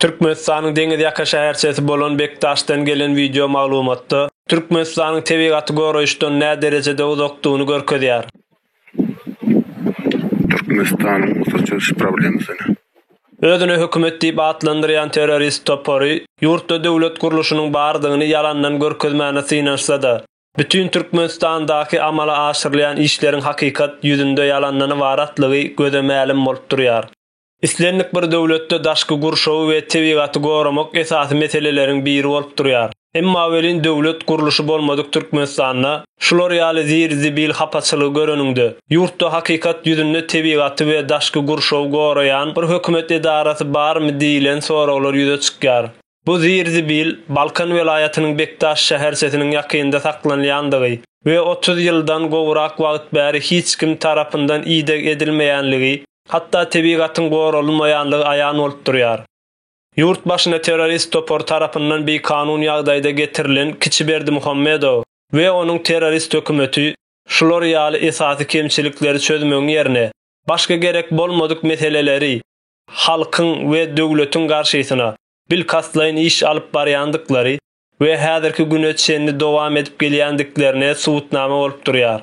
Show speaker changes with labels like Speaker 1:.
Speaker 1: Türkmenistanyň deňiz ýaka şäherçesi bolan Bekdaşdan gelen wideo maglumatda Türkmenistanyň tebigaty goraýyşdan näderejede uzakdygyny görkezýär.
Speaker 2: Türkmenistanyň usul çözüş problemasyny.
Speaker 1: Özüne hökümet diýip atlandyrýan terrorist topary ýurtda döwlet gurluşynyň bardygyny ýalandan görkezmäne synanyşsa-da, bütin Türkmenistandaky amala aşyrylýan işleriň hakykat ýüzünde ýalandan ybaratlygy göze mälim bolup durýar. Islendik bir döwletde daşky gurşawy we tebigaty goramak esasy meseleleriň biri bolup durýar. Emma welin döwlet gurluşy bolmadyk Türkmenistanda şular ýaly zir-zibil hapaçylygy göreniňde, ýurtda hakykat ýüzünde tebigaty we daşky gurşawy goraýan bir hökümet edarasy barmy diýlen soraglar ýüze çykýar. Bu zir-zibil Balkan welaýatynyň Bekdaş şäherçesiniň ýakynda saklanýandygy we 30 ýyldan gowrak wagt bäri hiç kim tarapyndan ideg edilmeýänligi, hatda tebigatyň goralmaýanlygy aýan bolup durýar. Ýurt başyna terrorist topary tarapyndan bikanun ýagdaýda getirilen kiçi Berdimuhamedow we onuň terrorist hökümeti şular ýaly esasy kemçilikleri çözmegiň ýerine, başga gerek bolmadyk meseleleri halkyň we döwletiň garşysyna bilkastlaýyn iş alyp barýandyklary we häzirki güne çenli dowam edip gelýändiklerine subutnama bolup durýar.